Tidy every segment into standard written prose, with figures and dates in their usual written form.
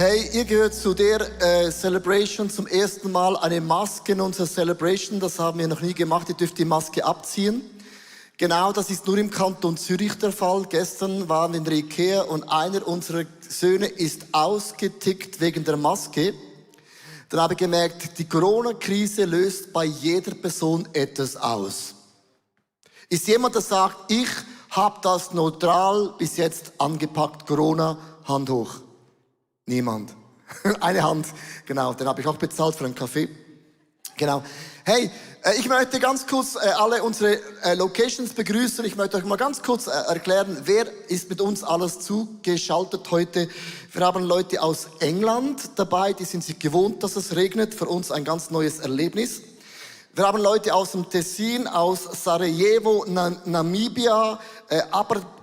Hey, ihr gehört zu der Celebration zum ersten Mal eine Maske in unserer Celebration. Das haben wir noch nie gemacht. Ihr dürft die Maske abziehen. Genau, das ist nur im Kanton Zürich der Fall. Gestern waren wir in der Ikea und einer unserer Söhne ist ausgetickt wegen der Maske. Dann habe ich gemerkt, die Corona-Krise löst bei jeder Person etwas aus. Ist jemand, der sagt, ich habe das neutral bis jetzt angepackt, Corona, Hand hoch. Niemand. Eine Hand, genau, den habe ich auch bezahlt für einen Kaffee. Genau. Hey, ich möchte ganz kurz alle unsere Locations begrüßen. Ich möchte euch mal ganz kurz erklären, wer ist mit uns alles zugeschaltet heute. Wir haben Leute aus England dabei, die sind sich gewohnt, dass es regnet. Für uns ein ganz neues Erlebnis. Wir haben Leute aus dem Tessin, aus Sarajevo, Namibia,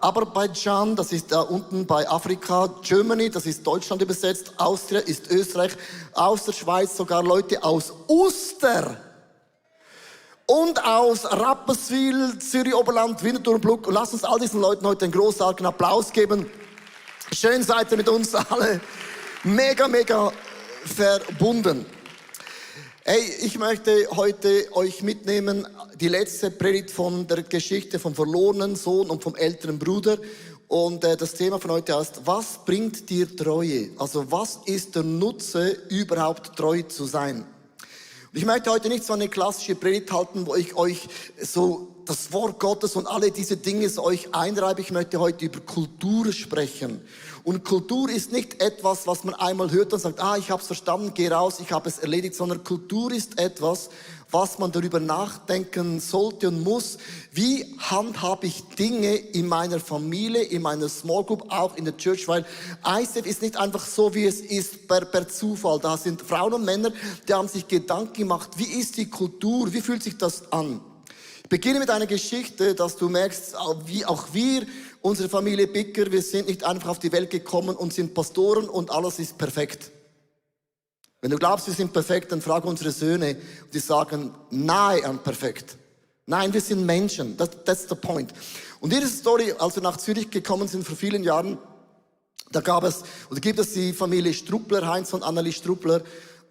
Aserbaidschan, das ist da unten bei Afrika, Germany, das ist Deutschland übersetzt, Austria ist Österreich, aus der Schweiz sogar Leute aus Uster und aus Rapperswil, Zürich Oberland, Winterthur und Bruck. Und lasst uns all diesen Leuten heute einen großartigen Applaus geben. Schön seid ihr mit uns alle. Mega, mega verbunden. Hey, ich möchte heute euch mitnehmen, die letzte Predigt von der Geschichte vom verlorenen Sohn und vom älteren Bruder. Und das Thema von heute heißt, was bringt dir Treue? Also was ist der Nutze, überhaupt treu zu sein? Und ich möchte heute nicht so eine klassische Predigt halten, wo ich euch so das Wort Gottes und alle diese Dinge so euch einreibe. Ich möchte heute über Kultur sprechen. Und Kultur ist nicht etwas, was man einmal hört und sagt, ich habe es verstanden, geh raus, ich habe es erledigt, sondern Kultur ist etwas, was man darüber nachdenken sollte und muss. Wie handhabe ich Dinge in meiner Familie, in meiner Small Group, auch in der Church? Weil ICF ist nicht einfach so, wie es ist per Zufall. Da sind Frauen und Männer, die haben sich Gedanken gemacht, wie ist die Kultur, wie fühlt sich das an? Ich beginne mit einer Geschichte, dass du merkst, wie auch wir, unsere Familie Bicker, wir sind nicht einfach auf die Welt gekommen und sind Pastoren und alles ist perfekt. Wenn du glaubst, wir sind perfekt, dann frag unsere Söhne, die sagen, nahe an perfekt. Nein, wir sind Menschen, that's the point. Und diese Story, als wir nach Zürich gekommen sind vor vielen Jahren, da gibt es die Familie Struppler, Heinz und Annelie Struppler.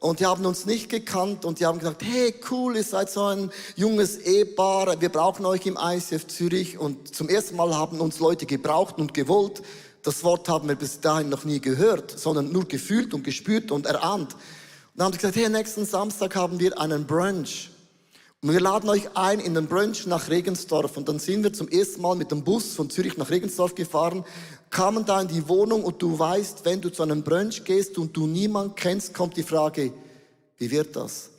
Und die haben uns nicht gekannt und die haben gesagt, hey cool, ihr seid so ein junges Ehepaar, wir brauchen euch im ICF Zürich. Und zum ersten Mal haben uns Leute gebraucht und gewollt. Das Wort haben wir bis dahin noch nie gehört, sondern nur gefühlt und gespürt und erahnt. Und dann haben sie gesagt, hey, nächsten Samstag haben wir einen Brunch. Und wir laden euch ein in den Brunch nach Regensdorf. Und dann sind wir zum ersten Mal mit dem Bus von Zürich nach Regensdorf gefahren, kamen da in die Wohnung und du weißt, wenn du zu einem Brunch gehst und du niemanden kennst, kommt die Frage, wie wird das?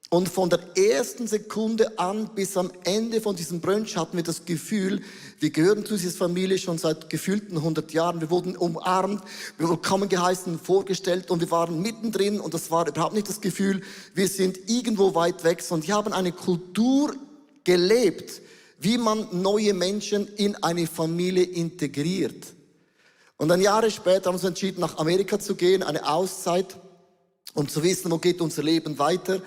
Und von der ersten Sekunde an bis am Ende von diesem Brunch hatten wir das Gefühl, wir gehören zu dieser Familie schon seit gefühlten 100 Jahren. Wir wurden umarmt, wir wurden willkommen geheißen, vorgestellt und wir waren mittendrin und das war überhaupt nicht das Gefühl, wir sind irgendwo weit weg, sondern wir haben eine Kultur gelebt, wie man neue Menschen in eine Familie integriert. Und dann Jahre später haben wir uns entschieden, nach Amerika zu gehen, eine Auszeit, um zu wissen, wo geht unser Leben weiter.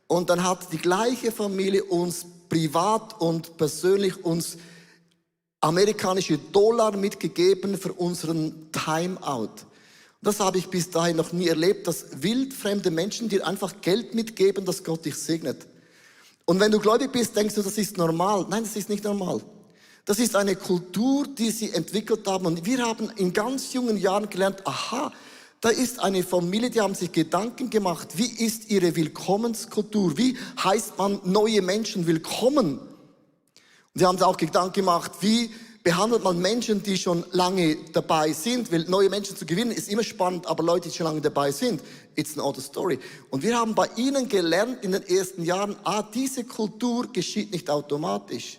Und dann hat die gleiche Familie uns privat und persönlich uns amerikanische Dollar mitgegeben für unseren Timeout. Das habe ich bis dahin noch nie erlebt, dass wildfremde Menschen dir einfach Geld mitgeben, dass Gott dich segnet. Und wenn du gläubig bist, denkst du, das ist normal. Nein, das ist nicht normal. Das ist eine Kultur, die sie entwickelt haben. Und wir haben in ganz jungen Jahren gelernt, aha, da ist eine Familie, die haben sich Gedanken gemacht, wie ist ihre Willkommenskultur? Wie heißt man neue Menschen willkommen? Und sie haben sich auch Gedanken gemacht, wie behandelt man Menschen, die schon lange dabei sind? Weil neue Menschen zu gewinnen ist immer spannend, aber Leute, die schon lange dabei sind, it's an other story. Und wir haben bei ihnen gelernt in den ersten Jahren, diese Kultur geschieht nicht automatisch.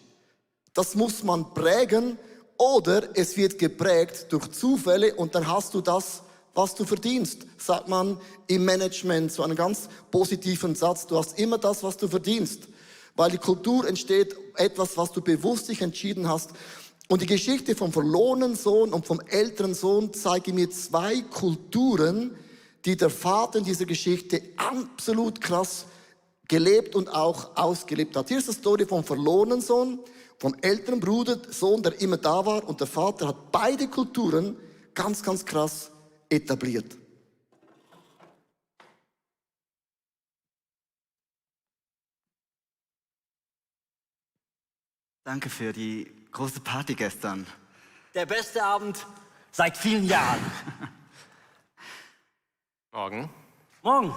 Das muss man prägen oder es wird geprägt durch Zufälle und dann hast du das, was du verdienst. Sagt man im Management so einen ganz positiven Satz, du hast immer das, was du verdienst. Weil die Kultur entsteht etwas, was du bewusst dich entschieden hast. Und die Geschichte vom verlorenen Sohn und vom älteren Sohn zeigt mir zwei Kulturen, die der Vater in dieser Geschichte absolut krass gelebt und auch ausgelebt hat. Hier ist die Story vom verlorenen Sohn, vom älteren Bruder, Sohn, der immer da war, und der Vater hat beide Kulturen ganz, ganz krass etabliert. Danke für die große Party gestern. Der beste Abend seit vielen Jahren. Morgen. Morgen.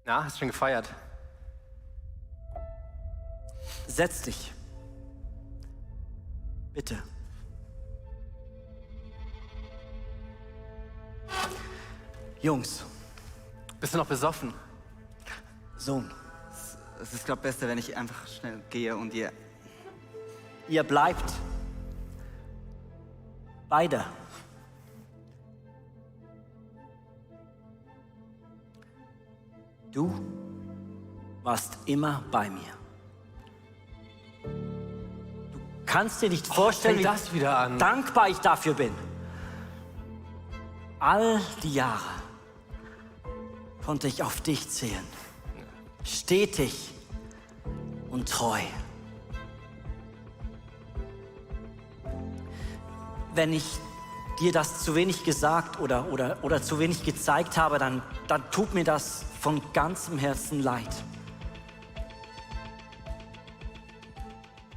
Na, hast du schon gefeiert? Setz dich. Bitte. Jungs, Bist du noch besoffen? Sohn, Es ist, glaube ich, besser, wenn ich einfach schnell gehe und ihr... ihr bleibt. Beide. Du warst immer bei mir. Du kannst dir nicht vorstellen, fängt das wieder an. wie dankbar ich dafür bin. All die Jahre konnte ich auf dich zählen. Stetig und treu. Wenn ich dir das zu wenig gesagt oder zu wenig gezeigt habe, dann tut mir das von ganzem Herzen leid.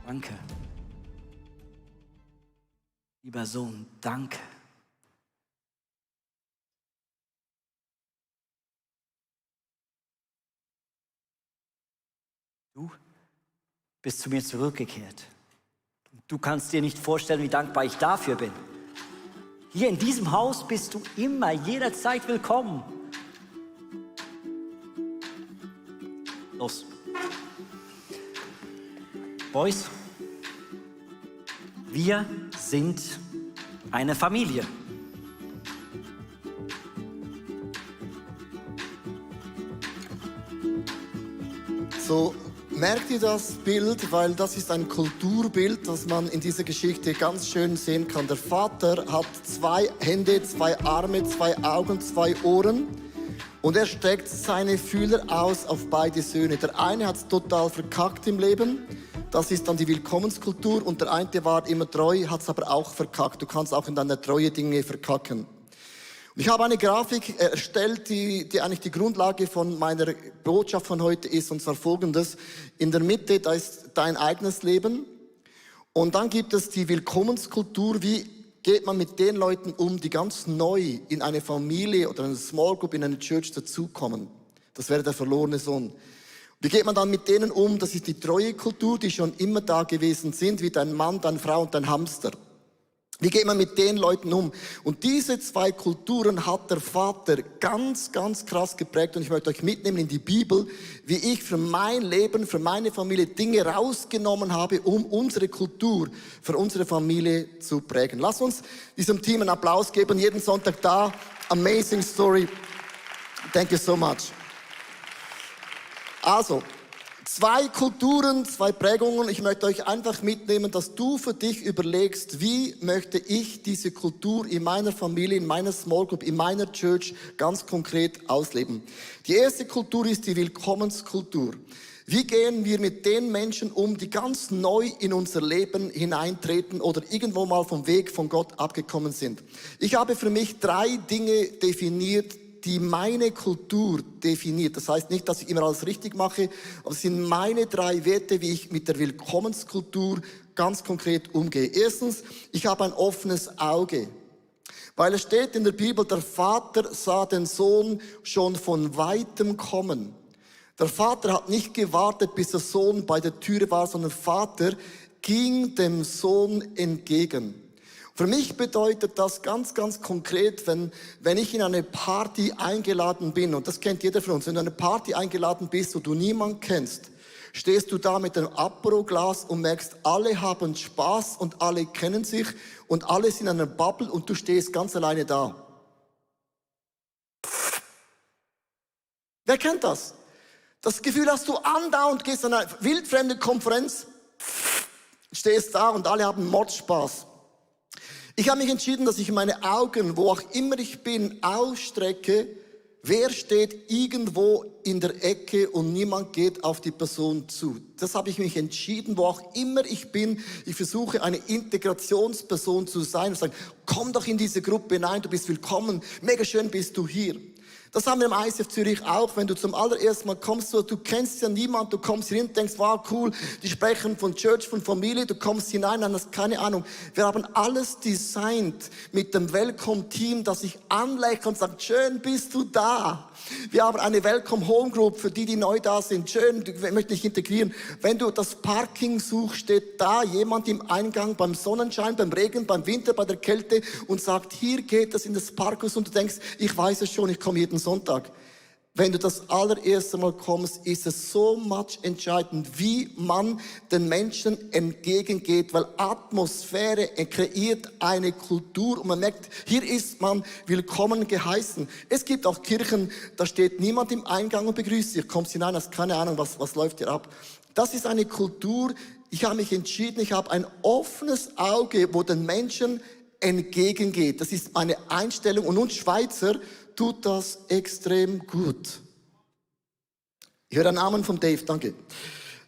Danke. Lieber Sohn, danke. Du bist zu mir zurückgekehrt. Du kannst dir nicht vorstellen, wie dankbar ich dafür bin. Hier in diesem Haus bist du immer, jederzeit willkommen. Los. Boys, wir sind eine Familie. So, merkt ihr das Bild? Weil das ist ein Kulturbild, das man in dieser Geschichte ganz schön sehen kann. Der Vater hat 2 Hände, 2 Arme, 2 Augen, 2 Ohren. Und er streckt seine Fühler aus auf beide Söhne. Der eine hat es total verkackt im Leben. Das ist dann die Willkommenskultur. Und der eine war immer treu, hat es aber auch verkackt. Du kannst auch in deiner Treue Dinge verkacken. Und ich habe eine Grafik erstellt, die eigentlich die Grundlage von meiner Botschaft von heute ist. Und zwar folgendes. In der Mitte, da ist dein eigenes Leben. Und dann gibt es die Willkommenskultur. Wie geht man mit den Leuten um, die ganz neu in eine Familie oder eine Small Group, in eine Church dazukommen? Das wäre der verlorene Sohn. Wie geht man dann mit denen um? Das ist die treue Kultur, die schon immer da gewesen sind, wie dein Mann, deine Frau und dein Hamster. Wie geht man mit den Leuten um? Und diese 2 Kulturen hat der Vater ganz, ganz krass geprägt. Und ich möchte euch mitnehmen in die Bibel, wie ich für mein Leben, für meine Familie Dinge rausgenommen habe, um unsere Kultur für unsere Familie zu prägen. Lass uns diesem Team einen Applaus geben. Jeden Sonntag da. Amazing Story. Thank you so much. Also, 2 Kulturen, 2 Prägungen. Ich möchte euch einfach mitnehmen, dass du für dich überlegst, wie möchte ich diese Kultur in meiner Familie, in meiner Small Group, in meiner Church ganz konkret ausleben. Die erste Kultur ist die Willkommenskultur. Wie gehen wir mit den Menschen um, die ganz neu in unser Leben hineintreten oder irgendwo mal vom Weg von Gott abgekommen sind? Ich habe für mich 3 Dinge definiert, die meine Kultur definiert. Das heißt nicht, dass ich immer alles richtig mache, aber es sind meine 3 Werte, wie ich mit der Willkommenskultur ganz konkret umgehe. Erstens, ich habe ein offenes Auge. Weil es steht in der Bibel, der Vater sah den Sohn schon von weitem kommen. Der Vater hat nicht gewartet, bis der Sohn bei der Türe war, sondern der Vater ging dem Sohn entgegen. Für mich bedeutet das ganz, ganz konkret, wenn ich in eine Party eingeladen bin, und das kennt jeder von uns, wenn du in eine Party eingeladen bist, wo du niemanden kennst, stehst du da mit einem Aperol-Glas und merkst, alle haben Spaß und alle kennen sich und alle sind in einer Bubble und du stehst ganz alleine da. Wer kennt das? Das Gefühl hast du andauernd, gehst an eine wildfremde Konferenz, stehst da und alle haben Mordspaß. Ich habe mich entschieden, dass ich meine Augen, wo auch immer ich bin, ausstrecke. Wer steht irgendwo in der Ecke und niemand geht auf die Person zu? Das habe ich mich entschieden, wo auch immer ich bin. Ich versuche, eine Integrationsperson zu sein und sagen, komm doch in diese Gruppe hinein, du bist willkommen, mega schön bist du hier. Das haben wir im ICF Zürich auch. Wenn du zum allerersten Mal kommst, du kennst ja niemanden, du kommst hier hin, denkst, wow, cool, die sprechen von Church, von Familie, du kommst hinein, dann hast keine Ahnung. Wir haben alles designt mit dem Welcome-Team, das sich anlächelt und sagt, schön bist du da. Wir haben eine Welcome-Home-Group für die, die neu da sind. Schön, ich möchte dich integrieren. Wenn du das Parking suchst, steht da jemand im Eingang beim Sonnenschein, beim Regen, beim Winter, bei der Kälte und sagt, hier geht es in das Parkhaus und du denkst, ich weiß es schon, ich komme jeden Sonntag. Wenn du das allererste Mal kommst, ist es so much entscheidend, wie man den Menschen entgegengeht, weil Atmosphäre kreiert eine Kultur und man merkt, hier ist man willkommen geheißen. Es gibt auch Kirchen, da steht niemand im Eingang und begrüßt dich, kommst hinein, hast keine Ahnung, was läuft hier ab. Das ist eine Kultur, ich habe mich entschieden, ich habe ein offenes Auge, wo den Menschen entgegengeht. Das ist meine Einstellung und uns Schweizer tut das extrem gut. Ich höre einen Namen von Dave, danke.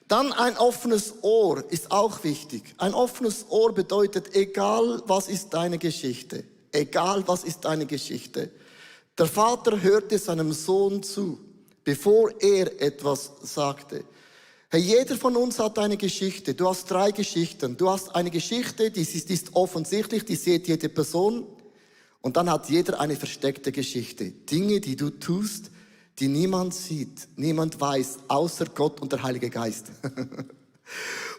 Dann ein offenes Ohr ist auch wichtig. Ein offenes Ohr bedeutet, egal was ist deine Geschichte, egal was ist deine Geschichte. Der Vater hörte seinem Sohn zu, bevor er etwas sagte. Hey, jeder von uns hat eine Geschichte. Du hast 3 Geschichten. Du hast eine Geschichte, die ist offensichtlich, die sieht jede Person. Und dann hat jeder eine versteckte Geschichte. Dinge, die du tust, die niemand sieht, niemand weiß, außer Gott und der Heilige Geist.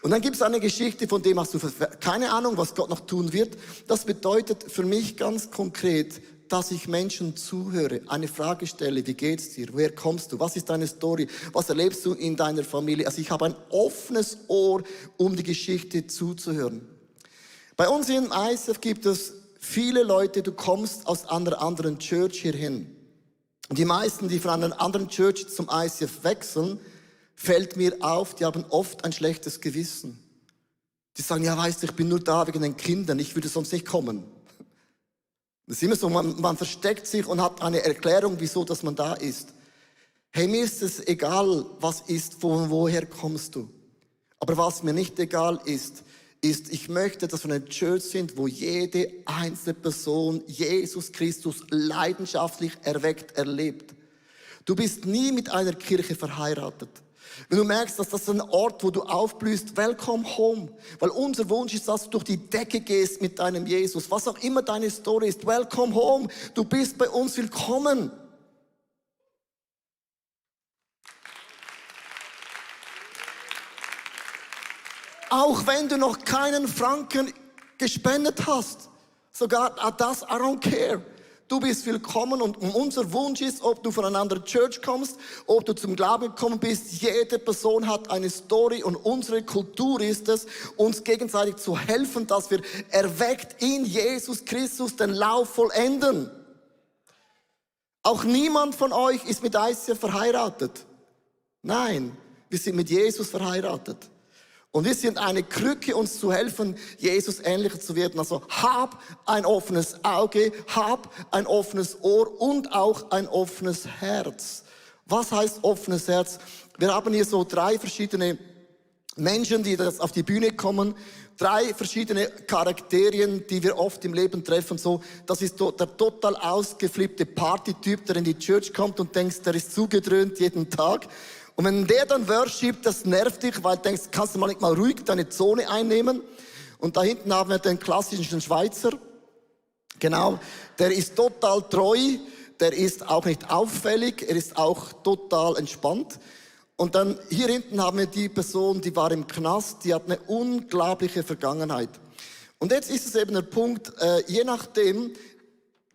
Und dann gibt es eine Geschichte, von dem hast du keine Ahnung, was Gott noch tun wird. Das bedeutet für mich ganz konkret, dass ich Menschen zuhöre, eine Frage stelle, wie geht's dir, woher kommst du, was ist deine Story, was erlebst du in deiner Familie. Also ich habe ein offenes Ohr, um die Geschichte zuzuhören. Bei uns im ICF gibt es viele Leute, du kommst aus einer anderen Church hierhin. Und die meisten, die von einer anderen Church zum ICF wechseln, fällt mir auf, die haben oft ein schlechtes Gewissen. Die sagen, ja weißt du, ich bin nur da wegen den Kindern, ich würde sonst nicht kommen. Das ist immer so, man versteckt sich und hat eine Erklärung, wieso dass man da ist. Hey, mir ist es egal, was ist, von woher kommst du. Aber was mir nicht egal ist, ich möchte, dass wir eine Church sind, wo jede einzelne Person Jesus Christus leidenschaftlich erweckt erlebt. Du bist nie mit einer Kirche verheiratet. Wenn du merkst, dass das ein Ort, wo du aufblühst, welcome home. Weil unser Wunsch ist, dass du durch die Decke gehst mit deinem Jesus. Was auch immer deine Story ist, welcome home. Du bist bei uns willkommen. Auch wenn du noch keinen Franken gespendet hast. Sogar das, I don't care. Du bist willkommen und unser Wunsch ist, ob du von einer anderen Church kommst, ob du zum Glauben gekommen bist, jede Person hat eine Story und unsere Kultur ist es, uns gegenseitig zu helfen, dass wir erweckt in Jesus Christus den Lauf vollenden. Auch niemand von euch ist mit ICF verheiratet. Nein, wir sind mit Jesus verheiratet. Und wir sind eine Krücke, uns zu helfen, Jesus ähnlicher zu werden. Also hab ein offenes Auge, hab ein offenes Ohr und auch ein offenes Herz. Was heißt offenes Herz? Wir haben hier so 3 verschiedene Menschen, die das auf die Bühne kommen. 3 verschiedene Charakterien, die wir oft im Leben treffen. So, das ist der total ausgeflippte Partytyp, der in die Church kommt und denkst, der ist zugedröhnt jeden Tag. Und wenn der dann worshipt, das nervt dich, weil du denkst, kannst du mal nicht mal ruhig deine Zone einnehmen. Und da hinten haben wir den klassischen Schweizer. Genau, der ist total treu, der ist auch nicht auffällig, er ist auch total entspannt. Und dann hier hinten haben wir die Person, die war im Knast, die hat eine unglaubliche Vergangenheit. Und jetzt ist es eben der Punkt, je nachdem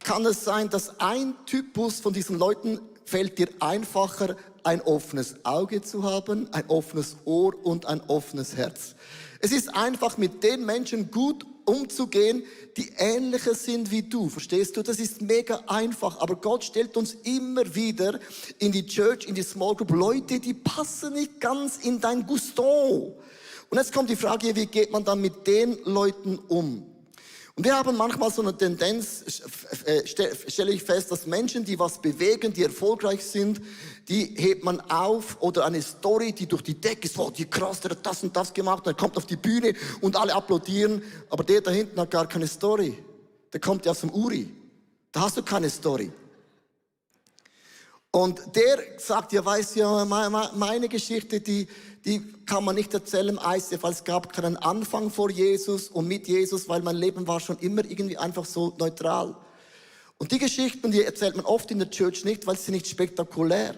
kann es sein, dass ein Typus von diesen Leuten fällt dir einfacher, ein offenes Auge zu haben, ein offenes Ohr und ein offenes Herz. Es ist einfach, mit den Menschen gut umzugehen, die ähnlicher sind wie du. Verstehst du? Das ist mega einfach. Aber Gott stellt uns immer wieder in die Church, in die Small Group, Leute, die passen nicht ganz in dein Gusto. Und jetzt kommt die Frage, wie geht man dann mit den Leuten um? Und wir haben manchmal so eine Tendenz, stelle ich fest, dass Menschen, die was bewegen, die erfolgreich sind, die hebt man auf oder eine Story, die durch die Decke ist, wow, die krass, der hat das und das gemacht, dann kommt auf die Bühne und alle applaudieren, aber der da hinten hat gar keine Story. Der kommt ja aus dem Uri. Da hast du keine Story. Und der sagt, ja, weißt du, ja, meine Geschichte, die kann man nicht erzählen im ICF, weil es gab keinen Anfang vor Jesus und mit Jesus, weil mein Leben war schon immer irgendwie einfach so neutral. Und die Geschichten, die erzählt man oft in der Church nicht, weil sie nicht spektakulär.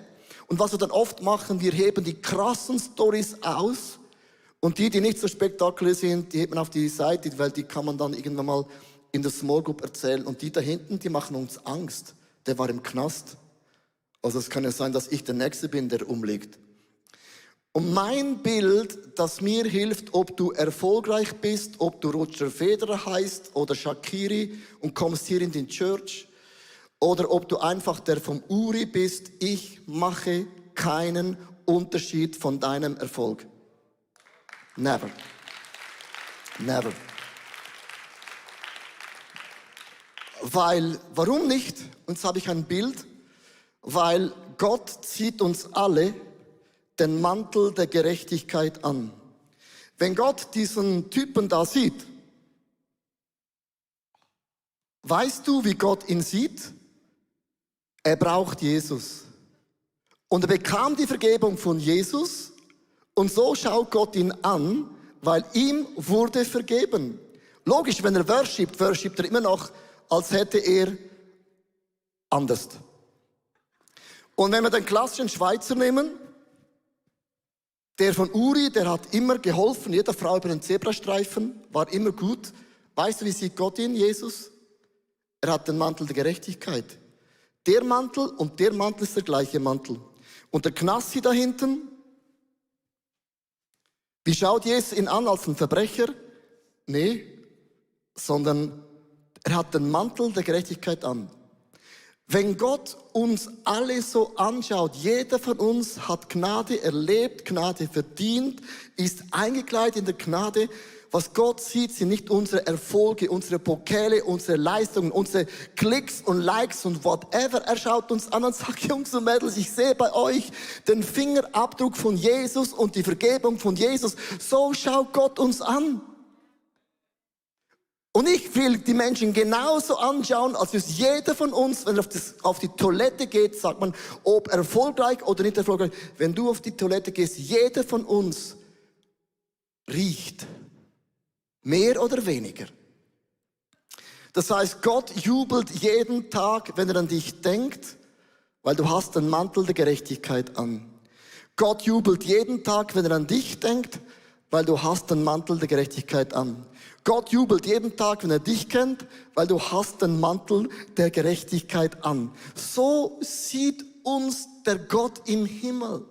Und was wir dann oft machen, wir heben die krassen Stories aus und die nicht so spektakulär sind, die hebt man auf die Seite, weil die kann man dann irgendwann mal in der Small Group erzählen. Und die da hinten, die machen uns Angst. Der war im Knast. Also es kann ja sein, dass ich der Nächste bin, der umliegt. Und mein Bild, das mir hilft, ob du erfolgreich bist, ob du Roger Federer heißt oder Shaqiri und kommst hier in die Church, oder ob du einfach der vom Uri bist, ich mache keinen Unterschied von deinem Erfolg. Never. Never. Warum nicht? Und jetzt habe ich ein Bild. Weil Gott zieht uns alle den Mantel der Gerechtigkeit an. Wenn Gott diesen Typen da sieht, weißt du, wie Gott ihn sieht? Er braucht Jesus. Und er bekam die Vergebung von Jesus und so schaut Gott ihn an, weil ihm wurde vergeben. Logisch, wenn er worshipt er immer noch, als hätte er anders. Und wenn wir den klassischen Schweizer nehmen, der von Uri, der hat immer geholfen, jeder Frau über den Zebrastreifen, war immer gut. Weißt du, wie sieht Gott ihn, Jesus? Er hat den Mantel der Gerechtigkeit. Der Mantel und der Mantel ist der gleiche Mantel. Und der Knassi da hinten, wie schaut Jesus ihn an als ein Verbrecher? Nee, sondern er hat den Mantel der Gerechtigkeit an. Wenn Gott uns alle so anschaut, jeder von uns hat Gnade erlebt, Gnade verdient, ist eingekleidet in der Gnade. Was Gott sieht, sind nicht unsere Erfolge, unsere Pokale, unsere Leistungen, unsere Klicks und Likes und whatever. Er schaut uns an und sagt, Jungs und Mädels, ich sehe bei euch den Fingerabdruck von Jesus und die Vergebung von Jesus. So schaut Gott uns an. Und ich will die Menschen genauso anschauen, als es jeder von uns, wenn er auf die Toilette geht, sagt man, ob erfolgreich oder nicht erfolgreich. Wenn du auf die Toilette gehst, jeder von uns riecht. Mehr oder weniger. Das heißt, Gott jubelt jeden Tag, wenn er an dich denkt, weil du hast den Mantel der Gerechtigkeit an. Gott jubelt jeden Tag, wenn er an dich denkt, weil du hast den Mantel der Gerechtigkeit an. Gott jubelt jeden Tag, wenn er dich kennt, weil du hast den Mantel der Gerechtigkeit an. So sieht uns der Gott im Himmel.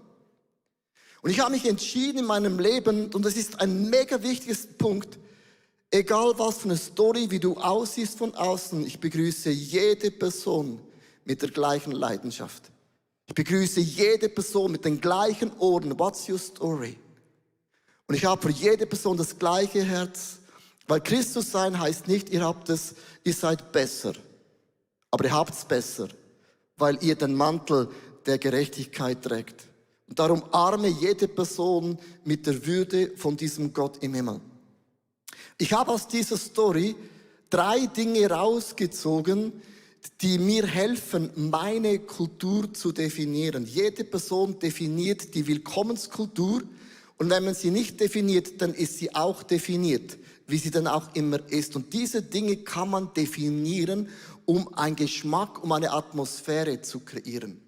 Und ich habe mich entschieden in meinem Leben, und das ist ein mega wichtiges Punkt, egal was für eine Story, wie du aussiehst von außen, ich begrüße jede Person mit der gleichen Leidenschaft. Ich begrüße jede Person mit den gleichen Ohren. What's your story? Und ich habe für jede Person das gleiche Herz. Weil Christus sein heißt nicht, ihr seid besser. Aber ihr habt's besser, weil ihr den Mantel der Gerechtigkeit trägt. Und darum arme jede Person mit der Würde von diesem Gott im Himmel. Ich habe aus dieser Story 3 Dinge rausgezogen, die mir helfen, meine Kultur zu definieren. Jede Person definiert die Willkommenskultur. Und wenn man sie nicht definiert, dann ist sie auch definiert, wie sie dann auch immer ist. Und diese Dinge kann man definieren, um einen Geschmack, um eine Atmosphäre zu kreieren.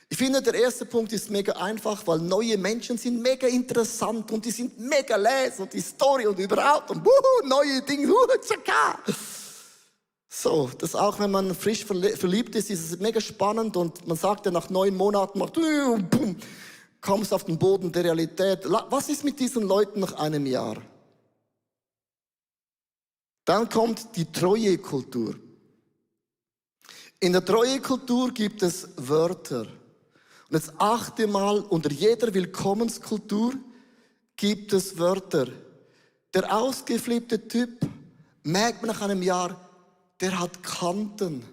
Ich finde, der erste Punkt ist mega einfach, weil neue Menschen sind mega interessant und die sind mega les und die Story und überhaupt und neue Dinge, tschaka. So, das auch, wenn man frisch verliebt ist es mega spannend und man sagt ja nach 9 Monaten, boom, kommst auf den Boden der Realität. Was ist mit diesen Leuten nach einem Jahr? Dann kommt die Treuekultur. In der Treuekultur gibt es Wörter. Und jetzt achte mal, unter jeder Willkommenskultur gibt es Wörter. Der ausgeflippte Typ, merkt man nach einem Jahr, der hat Kanten.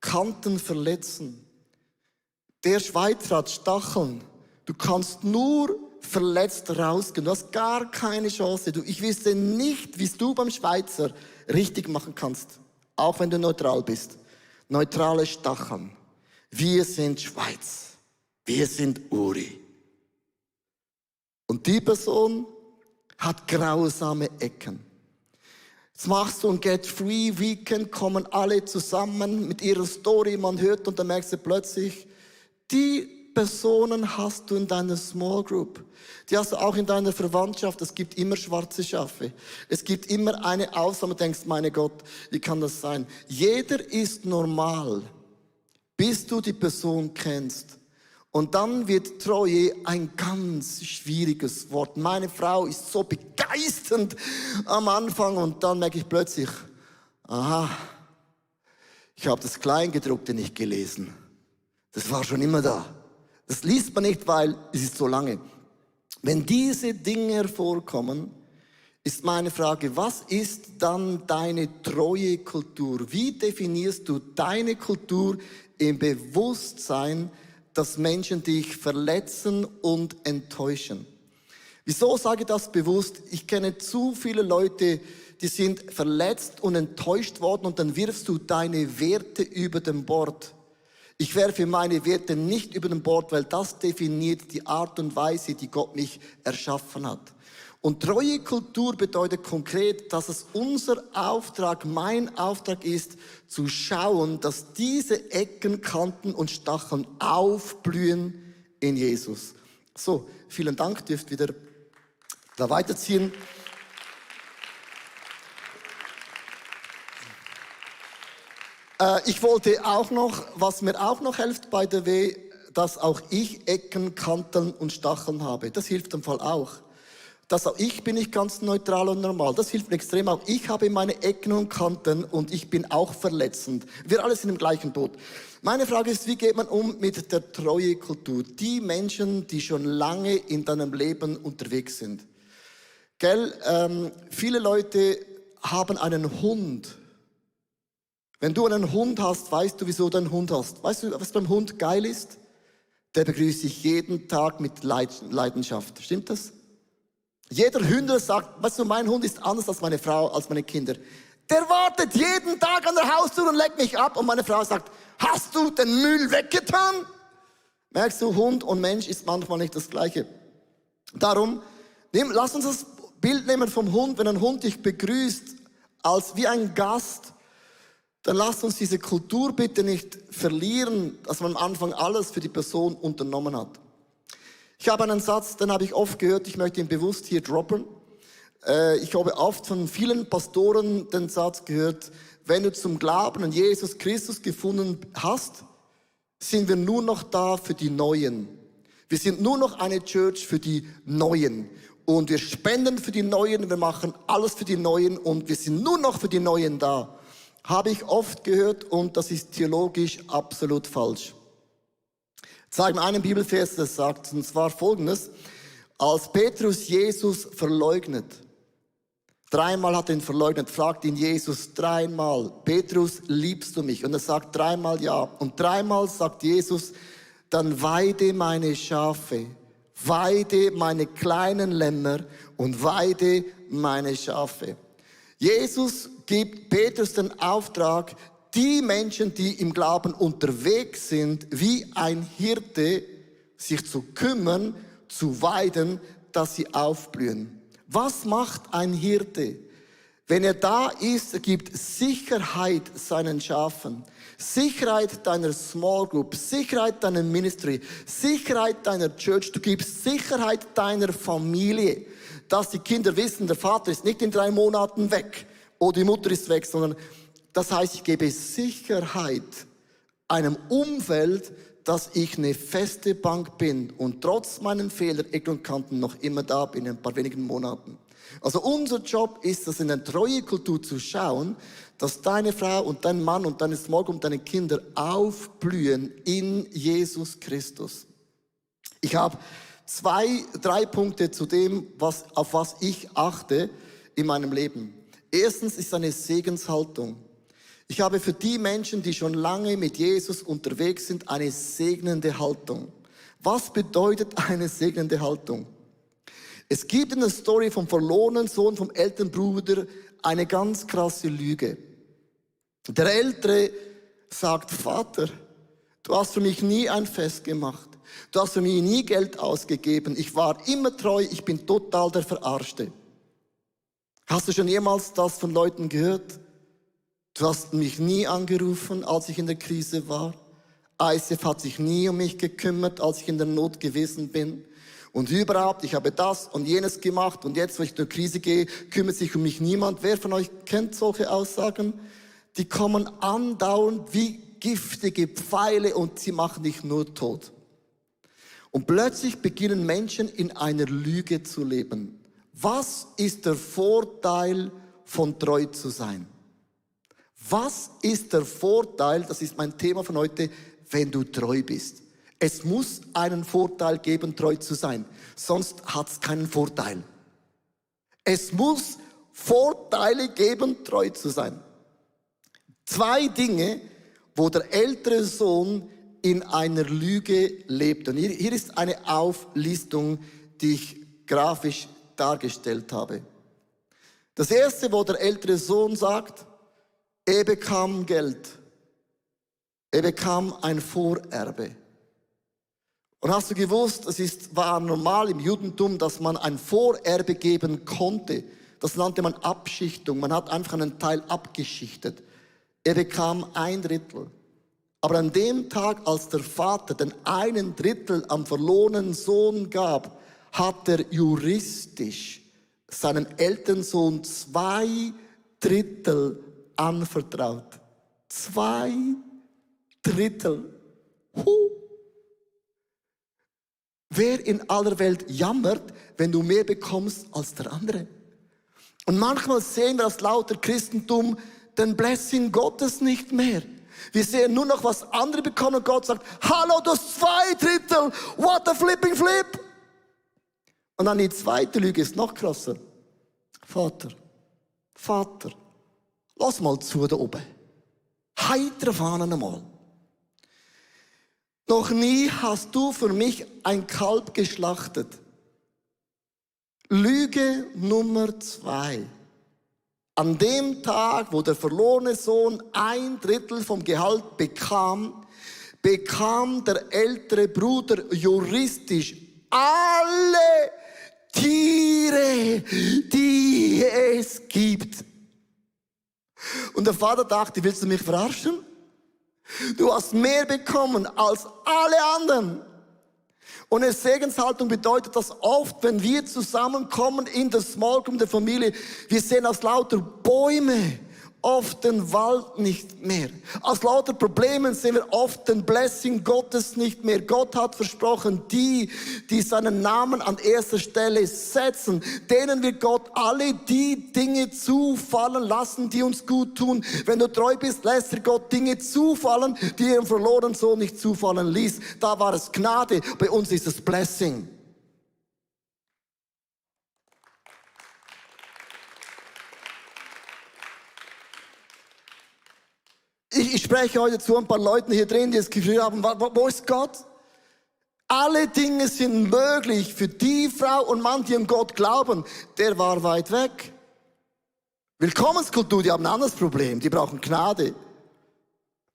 Kanten verletzen. Der Schweizer hat Stacheln. Du kannst nur verletzt rausgehen. Du hast gar keine Chance. Ich wüsste nicht, wie du beim Schweizer richtig machen kannst. Auch wenn du neutral bist. Neutrale Stacheln. Wir sind Schweiz. Wir sind Uri. Und die Person hat grausame Ecken. Jetzt machst du ein Get Free Weekend, kommen alle zusammen mit ihrer Story, man hört und dann merkst du plötzlich, die Personen hast du in deiner Small Group. Die hast du auch in deiner Verwandtschaft. Es gibt immer schwarze Schafe. Es gibt immer eine Ausnahme. Du denkst, meine Gott, wie kann das sein? Jeder ist normal, bis du die Person kennst. Und dann wird Treue ein ganz schwieriges Wort. Meine Frau ist so begeisternd am Anfang und dann merke ich plötzlich, aha, ich habe das Kleingedruckte nicht gelesen. Das war schon immer da. Das liest man nicht, weil es ist so lange. Wenn diese Dinge vorkommen, ist meine Frage, was ist dann deine treue Kultur? Wie definierst du deine Kultur im Bewusstsein, dass Menschen dich verletzen und enttäuschen? Wieso sage ich das bewusst? Ich kenne zu viele Leute, die sind verletzt und enttäuscht worden und dann wirfst du deine Werte über den Bord. Ich werfe meine Werte nicht über den Bord, weil das definiert die Art und Weise, die Gott mich erschaffen hat. Und treue Kultur bedeutet konkret, dass es unser Auftrag, mein Auftrag ist, zu schauen, dass diese Ecken, Kanten und Stacheln aufblühen in Jesus. So, vielen Dank, dürft wieder da weiterziehen. Ich wollte auch noch, was mir auch noch hilft by the way, dass auch ich Ecken, Kanten und Stacheln habe. Das hilft im Fall auch. Dass auch ich bin nicht ganz neutral und normal. Das hilft mir extrem auch. Ich habe meine Ecken und Kanten und ich bin auch verletzend. Wir alle sind im gleichen Boot. Meine Frage ist, wie geht man um mit der Treuekultur? Die Menschen, die schon lange in deinem Leben unterwegs sind. Viele Leute haben einen Hund. Wenn du einen Hund hast, weißt du, wieso du einen Hund hast. Weißt du, was beim Hund geil ist? Der begrüßt dich jeden Tag mit Leidenschaft. Stimmt das? Jeder Hündler sagt, weißt du, mein Hund ist anders als meine Frau, als meine Kinder. Der wartet jeden Tag an der Haustür und leckt mich ab. Und meine Frau sagt, hast du den Müll weggetan? Merkst du, Hund und Mensch ist manchmal nicht das Gleiche. Darum, lass uns das Bild nehmen vom Hund. Wenn ein Hund dich begrüßt als wie ein Gast, dann lasst uns diese Kultur bitte nicht verlieren, dass man am Anfang alles für die Person unternommen hat. Ich habe einen Satz, den habe ich oft gehört, ich möchte ihn bewusst hier droppen. Ich habe oft von vielen Pastoren den Satz gehört, wenn du zum Glauben an Jesus Christus gefunden hast, sind wir nur noch da für die Neuen. Wir sind nur noch eine Church für die Neuen. Und wir spenden für die Neuen, wir machen alles für die Neuen und wir sind nur noch für die Neuen da. Habe ich oft gehört und das ist theologisch absolut falsch. Ich zeige mir einen Bibelvers, das sagt, und zwar Folgendes. Als Petrus Jesus verleugnet, dreimal hat er ihn verleugnet, fragt ihn Jesus dreimal, Petrus, liebst du mich? Und er sagt dreimal ja. Und dreimal sagt Jesus, dann weide meine Schafe, weide meine kleinen Lämmer und weide meine Schafe. Jesus gibt Petrus den Auftrag, die Menschen, die im Glauben unterwegs sind, wie ein Hirte, sich zu kümmern, zu weiden, dass sie aufblühen. Was macht ein Hirte? Wenn er da ist, er gibt Sicherheit seinen Schafen. Sicherheit deiner Small Group, Sicherheit deiner Ministry, Sicherheit deiner Church. Du gibst Sicherheit deiner Familie, dass die Kinder wissen, der Vater ist nicht in 3 Monaten weg oder die Mutter ist weg, sondern das heißt, ich gebe Sicherheit einem Umfeld, dass ich eine feste Bank bin und trotz meinen Fehlern, Ecken und Kanten noch immer da bin in ein paar wenigen Monaten. Also unser Job ist es, in der Treuekultur zu schauen, dass deine Frau und dein Mann und deine Small Group und deine Kinder aufblühen in Jesus Christus. Ich habe 2, 3 Punkte zu dem, auf was ich achte in meinem Leben. Erstens ist eine Segenshaltung. Ich habe für die Menschen, die schon lange mit Jesus unterwegs sind, eine segnende Haltung. Was bedeutet eine segnende Haltung? Es gibt in der Story vom verlorenen Sohn, vom älteren Bruder, eine ganz krasse Lüge. Der Ältere sagt, Vater, Du hast für mich nie ein Fest gemacht. Du hast für mich nie Geld ausgegeben. Ich war immer treu, ich bin total der Verarschte. Hast du schon jemals das von Leuten gehört? Du hast mich nie angerufen, als ich in der Krise war. ICF hat sich nie um mich gekümmert, als ich in der Not gewesen bin. Und überhaupt, ich habe das und jenes gemacht und jetzt, wo ich durch Krise gehe, kümmert sich um mich niemand. Wer von euch kennt solche Aussagen? Die kommen andauernd wie giftige Pfeile und sie machen dich nur tot. Und plötzlich beginnen Menschen in einer Lüge zu leben. Was ist der Vorteil von treu zu sein? Was ist der Vorteil, das ist mein Thema von heute, wenn du treu bist? Es muss einen Vorteil geben, treu zu sein. Sonst hat es keinen Vorteil. Es muss Vorteile geben, treu zu sein. 2 Dinge, wo der ältere Sohn in einer Lüge lebt. Und hier ist eine Auflistung, die ich grafisch dargestellt habe. Das erste, wo der ältere Sohn sagt, er bekam Geld. Er bekam ein Vorerbe. Und hast du gewusst, war normal im Judentum, dass man ein Vorerbe geben konnte. Das nannte man Abschichtung. Man hat einfach einen Teil abgeschichtet. Er bekam 1/3. Aber an dem Tag, als der Vater den 1/3 am verlorenen Sohn gab, hat er juristisch seinem Elternsohn 2/3 anvertraut. 2/3. Wer in aller Welt jammert, wenn du mehr bekommst als der andere? Und manchmal sehen wir als lauter Christentum den Blessing Gottes nicht mehr. Wir sehen nur noch, was andere bekommen und Gott sagt, hallo, du hast 2/3, what a flipping flip. Und dann die zweite Lüge ist noch krasser. Vater, lass mal zu da oben. Heitere Fahnen einmal. Noch nie hast du für mich ein Kalb geschlachtet. Lüge Nummer 2. An dem Tag, wo der verlorene Sohn 1/3 vom Gehalt bekam der ältere Bruder juristisch alle Tiere, die es gibt. Und der Vater dachte, willst du mich verarschen? Du hast mehr bekommen als alle anderen. Und eine Segenshaltung bedeutet das oft, wenn wir zusammenkommen in der Small Group der Familie, wir sehen aus lauter Bäume oft den Wald nicht mehr. Aus lauter Problemen sehen wir oft den Blessing Gottes nicht mehr. Gott hat versprochen, die seinen Namen an erster Stelle setzen, denen wird Gott alle die Dinge zufallen lassen, die uns gut tun. Wenn du treu bist, lässt dir Gott Dinge zufallen, die er im verlorenen Sohn nicht zufallen ließ. Da war es Gnade, bei uns ist es Blessing. Ich spreche heute zu ein paar Leuten hier drin, die das Gefühl haben, wo ist Gott? Alle Dinge sind möglich für die Frau und Mann, die an Gott glauben. Der war weit weg. Willkommenskultur, die haben ein anderes Problem, die brauchen Gnade.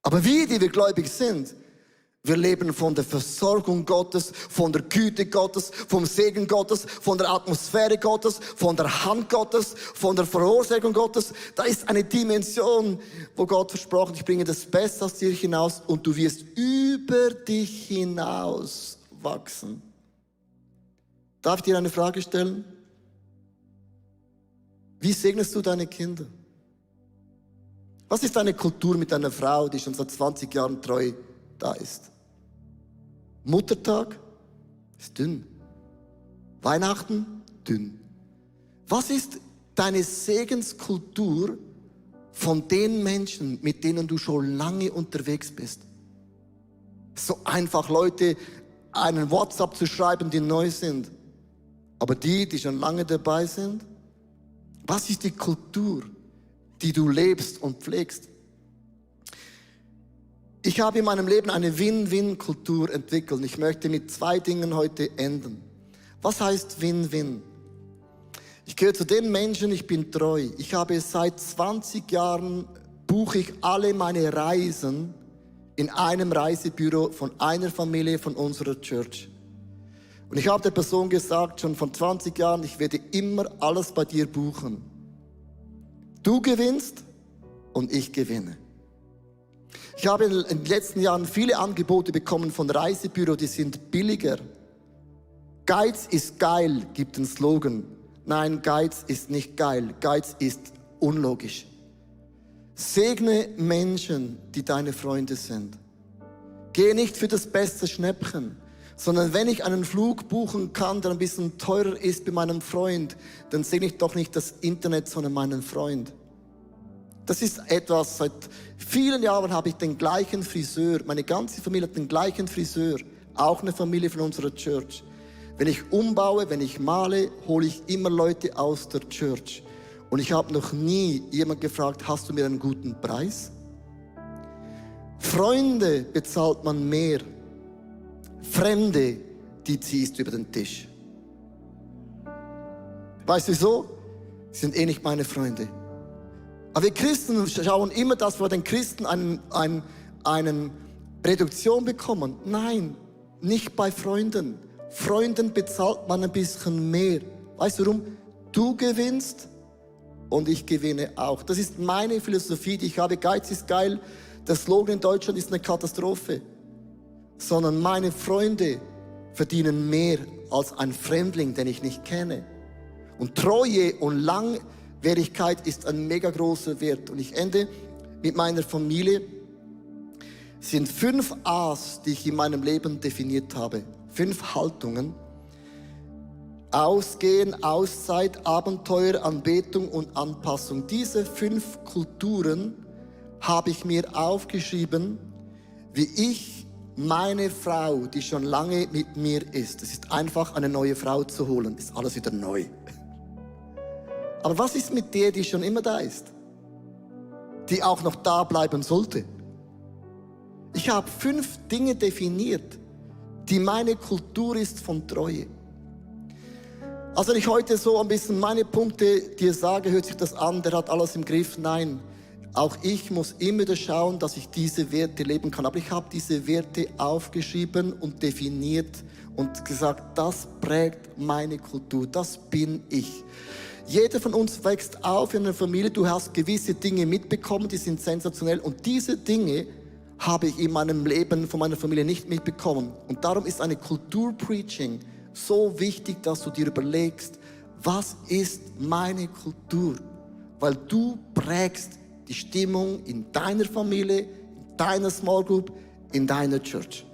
Aber wir, die wir gläubig sind, wir leben von der Versorgung Gottes, von der Güte Gottes, vom Segen Gottes, von der Atmosphäre Gottes, von der Hand Gottes, von der Vorsorgung Gottes. Da ist eine Dimension, wo Gott versprochen, ich bringe das Beste aus dir hinaus und du wirst über dich hinaus wachsen. Darf ich dir eine Frage stellen? Wie segnest du deine Kinder? Was ist deine Kultur mit einer Frau, die schon seit 20 Jahren treu da ist? Muttertag ist dünn. Weihnachten dünn. Was ist deine Segenskultur von den Menschen, mit denen du schon lange unterwegs bist? So einfach Leute einen WhatsApp zu schreiben, die neu sind. Aber die schon lange dabei sind? Was ist die Kultur, die du lebst und pflegst? Ich habe in meinem Leben eine Win-Win-Kultur entwickelt. Ich möchte mit 2 Dingen heute enden. Was heißt Win-Win? Ich gehöre zu den Menschen, ich bin treu. Ich habe seit 20 Jahren, buche ich alle meine Reisen in einem Reisebüro von einer Familie von unserer Church. Und ich habe der Person gesagt, schon vor 20 Jahren, ich werde immer alles bei dir buchen. Du gewinnst und ich gewinne. Ich habe in den letzten Jahren viele Angebote bekommen von Reisebüros, die sind billiger. Geiz ist geil, gibt einen Slogan. Nein, Geiz ist nicht geil. Geiz ist unlogisch. Segne Menschen, die deine Freunde sind. Gehe nicht für das beste Schnäppchen, sondern wenn ich einen Flug buchen kann, der ein bisschen teurer ist bei meinem Freund, dann segne ich doch nicht das Internet, sondern meinen Freund. Das ist etwas, seit vielen Jahren habe ich den gleichen Friseur. Meine ganze Familie hat den gleichen Friseur. Auch eine Familie von unserer Church. Wenn ich umbaue, wenn ich male, hole ich immer Leute aus der Church. Und ich habe noch nie jemand gefragt, hast du mir einen guten Preis? Freunde bezahlt man mehr. Fremde, die ziehst du über den Tisch. Weißt du wieso? Sie sind eh nicht meine Freunde. Aber wir Christen schauen immer, dass wir den Christen eine Reduktion bekommen. Nein, nicht bei Freunden. Freunden bezahlt man ein bisschen mehr. Weißt du warum? Du gewinnst und ich gewinne auch. Das ist meine Philosophie, die ich habe. Geiz ist geil. Der Slogan in Deutschland ist eine Katastrophe. Sondern meine Freunde verdienen mehr als ein Fremdling, den ich nicht kenne. Und Treue und Langwierigkeit ist ein mega großer Wert. Und ich ende mit meiner Familie. Es sind 5 A's, die ich in meinem Leben definiert habe. 5 Haltungen. Ausgehen, Auszeit, Abenteuer, Anbetung und Anpassung. Diese 5 Kulturen habe ich mir aufgeschrieben, wie ich meine Frau, die schon lange mit mir ist. Es ist einfach, eine neue Frau zu holen. Ist alles wieder neu. Aber was ist mit der, die schon immer da ist? Die auch noch da bleiben sollte? Ich habe 5 Dinge definiert, die meine Kultur ist von Treue. Also wenn ich heute so ein bisschen meine Punkte dir sage, hört sich das an, der hat alles im Griff. Nein, auch ich muss immer wieder schauen, dass ich diese Werte leben kann. Aber ich habe diese Werte aufgeschrieben und definiert und gesagt, das prägt meine Kultur, das bin ich. Jeder von uns wächst auf in einer Familie, du hast gewisse Dinge mitbekommen, die sind sensationell und diese Dinge habe ich in meinem Leben von meiner Familie nicht mitbekommen. Und darum ist eine Kulturpreaching so wichtig, dass du dir überlegst, was ist meine Kultur? Weil du prägst die Stimmung in deiner Familie, in deiner Small Group, in deiner Church.